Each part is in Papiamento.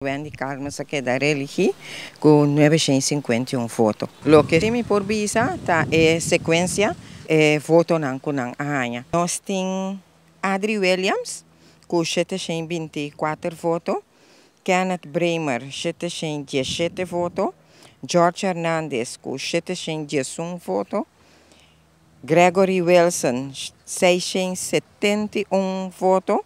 Wendy Calmes a keda reeligí ku 951 voto. Loke si mi por bisa ta e sekuensia e votonan ku nan a haña. Nos tin Adri Williams ku 724 voto, Kenneth Bremer 717 voto, George Hernandez ku 711 voto, Gregory Wilson 671 voto,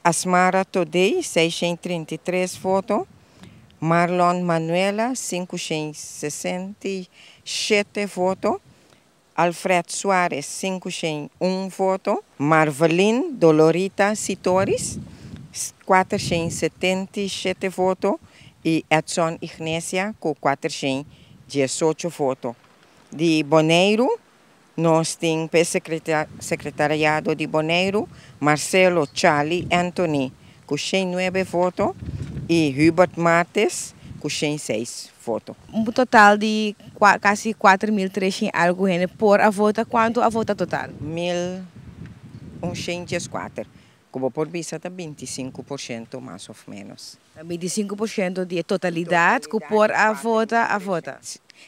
Asmara Todey 633 voto, Marlon Manuela 567 voto, Alfred Suarez 501 voto, Marvelin Dolorita Sitoris 477 voto i Edson Ignesia ku 418 voto. Di Boneiru nos tin pa sekretariado di Boneiru Marcelo Charlie Anthony ku 109 voto i Hubert Martes ku 106 voto. Un total di kasi 4.300 algu hende por a vota. Kuantu a vota total? 1104. Ku bo por bisa ta 25% mas òf ménos. 25% di totalidat ku por a vota a vota.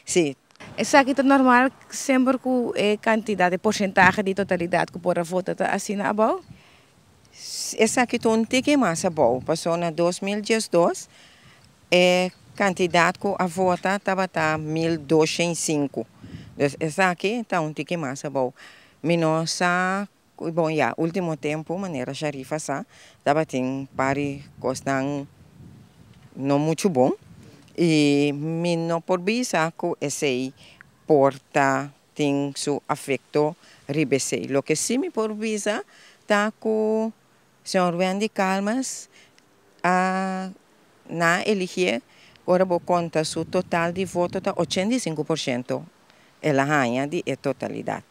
Sí. Esaki ta normal semper ku e kantidat, e porsentahe di totalidat ku por a vota ta asina abou? Esaki ta un tiki mas abou. Pasó na 2012 e kantidat ku a vota tabata 1205. Dus esaki ta un tiki mas abou. Mi no sa, bon ya, último tempu, manera Sharifa sa, tabatin par di kosnan no muchu bon. I mi no por bisa ku esei por ta tin su efekto riba esei. Loke sí mi por bisa ta ku señor Wendy Calmes a na eligié, ora bo konta su total di voto ta 85% el a haña di e totalidat.